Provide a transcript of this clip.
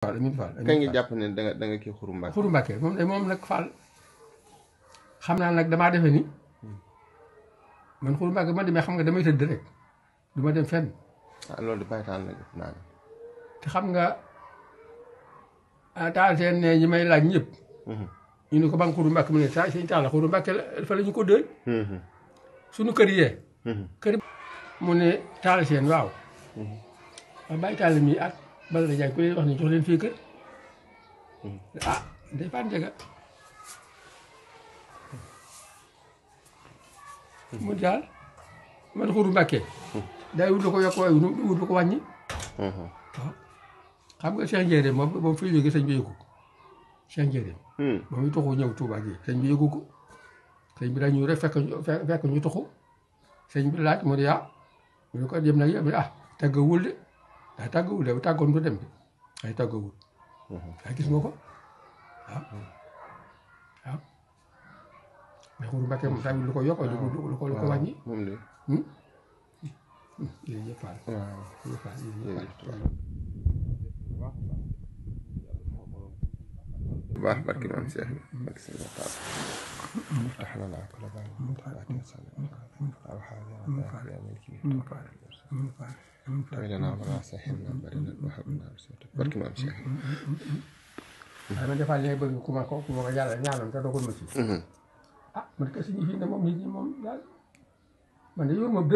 Fall Amin Fall. kañ nga jàpp ne da nga kii Xuru Mbàkke. Xuru Mbàkke moom nag Fall xam naa nag damaa defe ni man Xuru Mbàkke man demee xam nga damay tëdd rek du ma dem fenn. ah loolu baytaan la def naa te xam nga taal seen ne ñi may laaj ñëpp. ñu ne ko ba nga Xuru Mbàkke mu ne saa sëñ Talla Xuru Mbàkke fa la ñu ko dël. suñu kër yee. kër mu ne taal seen waaw. waaw bàyyi taal mi ak bala la jaay ku leen wax ni jox leen fii kër. ah day faan njëga. mu daal man Xuru Mbàkke day wut lu ko yokk waaye wut lu ko wàññi. waaw xam nga Cheikh Ndiédé moom fii jógee sëñ bi yëgu ko Cheikh Ndiédé. ba muy toxu ñëw Touba gi sëñ bi yëgu ko sëñ bi dañu rek fekk ñu toxu sëñ bi laaj mu ne ah mu ne ko jëm nag yow ah tàggawul de daa tàggawul de tàggoon du dem de ay tàggawul. waaye gis nga ko waaw waaw mais Xuru Mbàkke moom tamit lu ko yokk lu ko wàññi. moom de. jërëjëf Fall. waaw bu baax barki maam Cheikh barki sëñ Fall. tax na laa ko la baal barki maam Cheikh. waaye man defaat léegi bëgg ku ma ko yàlla ñaanoon te dogal ma ci. ah man kay si ñi fi ne moom nit ñi moom daal man de yow moom